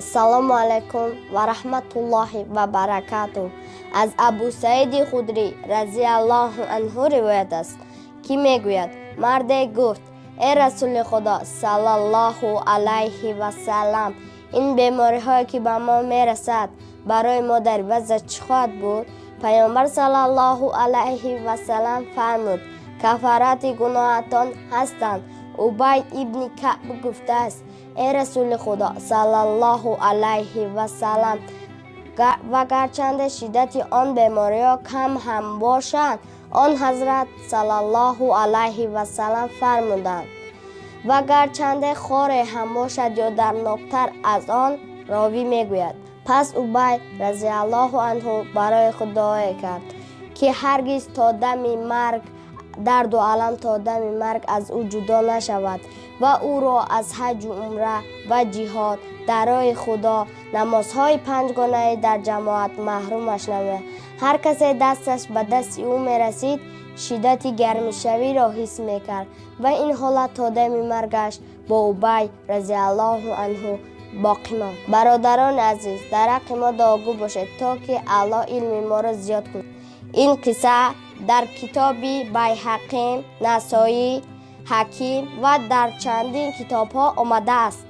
Ассалому алайкум ва раҳматуллоҳи ва баракатуҳ. Аз Абу Саиди Худрӣ разияллоҳу анҳу ривоят аст, ки мегӯяд: марде гуфт: эй Расули Худо саллаллоҳу алайҳи васаллам, ин бемориҳое ки ба мо мерасад, барои мо дар вазъ чӣ хоҳад буд? Паёмбар саллаллоҳу алайҳи васаллам фармуд: кафарати гуноҳатон ҳастанд. Убай ибни Каъб гуфтааст: эй Расули Худо саллаллоҳу алайҳи васаллам, ва гарчанде шиддати он бемориҳо кам ҳам бошанд? Он ҳазрат саллаллоҳу алайҳи васаллам фармуданд: ва гарчанде хоре ҳам бошад ё дардноктар аз он. Ровӣ мегӯяд: пас Убай разияллоҳу анҳу барои худ дуое кард, ки ҳаргиз то дами марг дарду алам то дами марг аз ӯ ҷудо нашавад ва ӯро аз ҳаҷу умра ва ҷиҳод дар роҳи Худо, намозҳои панҷгонаи дар ҷамоат маҳрумаш намояд. Ҳар касе дасташ ба дасти ӯ мерасид, шиддати гармишавиро ҳис мекард ва ин ҳолат то дами маргаш бо Убай разияллоҳу анҳу боқӣ монд. Бародарони азиз, дар ҳаққи мо дуогӯ бошед, то ки Аллоҳ илми моро зиёд кунад. Ин қисса дар китоби Байҳақӣ, Насоӣ, Ҳаким ва дар чандин китобҳо омадааст.